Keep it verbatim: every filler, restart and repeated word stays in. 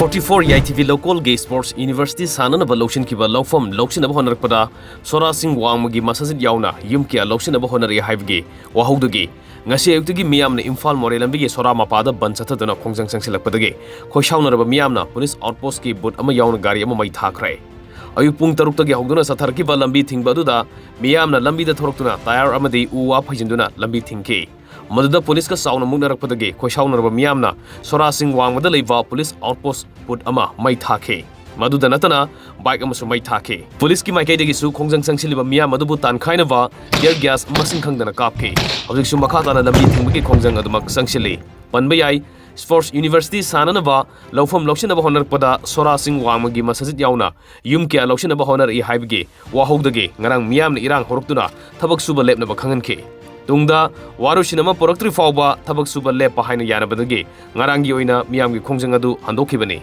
forty four ꯌꯥꯏꯊꯤꯕꯤ ꯂꯧꯀꯣꯜꯒꯤ Sports University ꯁꯥꯟꯅꯅꯕ ꯂꯧꯁꯤꯟꯈꯤꯕ ꯂꯧꯐꯝ ꯂꯧꯁꯤꯟꯅꯕ ꯍꯣꯠꯅꯔꯛꯄꯗ ꯁꯣꯔꯥꯁꯤꯡ ꯋꯥꯡꯃꯒꯤ ꯃꯁꯥꯖꯤꯠ ꯌꯥꯎꯅ ꯌꯨꯝ ꯀꯌꯥ ꯂꯧꯁꯤꯟꯅꯕ ꯍꯣꯠꯅꯔꯛꯏ ꯍꯥꯏꯕꯒꯤ ꯋꯥꯍꯧꯗꯒꯤ ꯉꯁꯤ ꯑꯌꯨꯛꯇꯒꯤ ꯃꯤꯌꯥꯝꯅ ꯏꯝꯐꯥꯜ ꯃꯣꯔꯦ ꯂꯝꯕꯤꯒꯤ ꯁꯣꯔꯥ ꯃꯄꯥꯗ ꯕꯟ ꯆꯠꯊꯗꯨꯅ ꯈꯣꯡꯖꯪ ꯆꯪꯁꯤꯜꯂꯛꯄꯗꯒꯤ ꯈꯣꯏꯁꯥꯎꯅꯔꯕ ꯃꯤꯌꯥꯝꯅ ꯄꯨꯂꯤꯁ ꯑꯥꯎꯠꯄꯣꯁꯠꯀꯤ ꯕꯨꯠ ꯑꯃ ꯌꯥꯎꯅ ꯒꯥꯔꯤ ꯑꯃ ꯃꯩ ꯊꯥꯈ꯭ꯔꯦ꯫ ꯑꯌꯨꯛ ꯄꯨꯡ ꯇꯔꯨꯛꯇꯒꯤ ꯍꯧꯗꯨꯅ ꯆꯠꯊꯔꯛꯈꯤꯕ ꯂꯝꯕꯤ ꯊꯤꯡꯕ ꯑꯗꯨꯗ ꯃꯤꯌꯥꯝꯅ ꯂꯝꯕꯤꯗ ꯊꯣꯔꯛꯇꯨꯅ ꯇꯥꯌꯔ ꯑꯃꯗꯤ ꯎ ꯋꯥ ꯐꯩꯖꯤꯟꯗꯨꯅ ꯂꯝꯕꯤ ꯊꯤꯡꯈꯤ꯫ ꯃꯗꯨꯗ ꯄꯨꯂꯤꯁꯀ ꯆꯥꯎꯅ ꯃꯨꯛꯅꯔꯛꯄꯗꯒꯤ ꯈꯣꯏꯁꯥꯎꯅꯔꯕ ꯃꯤꯌꯥꯝꯅ ꯁꯣꯔꯥꯁꯤꯡ ꯋꯥꯡꯃꯗ ꯂꯩꯕ ꯄꯨꯂꯤꯁ ꯑꯥꯎꯠꯄꯣꯁꯠ ꯕꯨꯠ ꯑꯃ ꯃꯩ ꯊꯥꯈꯤ꯫ ꯃꯗꯨꯗ ꯅꯠꯇꯅ ꯕꯥꯏꯛ ꯑꯃꯁꯨ ꯃꯩ ꯊꯥꯈꯤ꯫ ꯄꯨꯂꯤꯁꯀꯤ ꯃꯥꯏꯀꯩꯗꯒꯤꯁꯨ ꯈꯣꯡꯖꯪ ꯆꯪꯁꯤꯜꯂꯤꯕ ꯃꯤꯌꯥꯝ ꯑꯗꯨꯕꯨ ꯇꯥꯟꯈꯥꯏꯅꯕ tear gas ꯃꯁꯤꯡ ꯈꯪꯗꯅ ꯀꯥꯞꯈꯤ꯫ ꯍꯧꯖꯤꯛꯁꯨ ꯃꯈꯥ ꯇꯥꯅ ꯂꯝꯕꯤ ꯊꯤꯡꯕꯒꯤ ꯈꯣꯡꯖꯪ ꯑꯗꯨꯃꯛ ꯆꯪꯁꯤꯜꯂꯤ꯫ ꯄꯟꯕ ꯌꯥꯏ, Sports University ꯁꯥꯟꯅꯅꯕ ꯂꯧꯐꯝ ꯂꯧꯁꯤꯟꯅꯕ ꯍꯣꯠꯅꯔꯛꯄꯗ ꯁꯣꯔꯥꯁꯤꯡ ꯋꯥꯡꯃꯒꯤ ꯃꯁꯥꯖꯤꯠ ꯌꯥꯎꯅ ꯌꯨꯝ ꯀꯌꯥ ꯂꯧꯁꯤꯟꯅꯕ ꯍꯣꯠꯅꯔꯛꯏ ꯍꯥꯏꯕꯒꯤ ꯋꯥꯍꯧꯗꯒꯤ ꯉꯔꯥꯡ ꯃꯤꯌꯥꯝꯅ ꯏꯔꯥꯡ ꯍꯧꯔꯛꯇꯨꯅ ꯊꯕꯛ ꯁꯨꯕ ꯂꯦꯞꯅꯕ ꯈꯪꯍꯟꯈꯤ꯫ ꯇꯨꯡꯗ ꯋꯥꯔꯣꯏꯁꯤꯟ ꯑꯃ ꯄꯨꯔꯛꯇ꯭ꯔꯤ ꯐꯥꯎꯕ ꯊꯕꯛ ꯁꯨꯕ ꯂꯦꯞꯄ ꯍꯥꯏꯅ ꯌꯥꯅꯕꯗꯒꯤ ꯉꯔꯥꯡꯒꯤ ꯑꯣꯏꯅ ꯃꯤꯌꯥꯝꯒꯤ ꯈꯣꯡꯖꯪ ꯑꯗꯨ ꯍꯟꯗꯣꯛꯈꯤꯕꯅꯤ꯫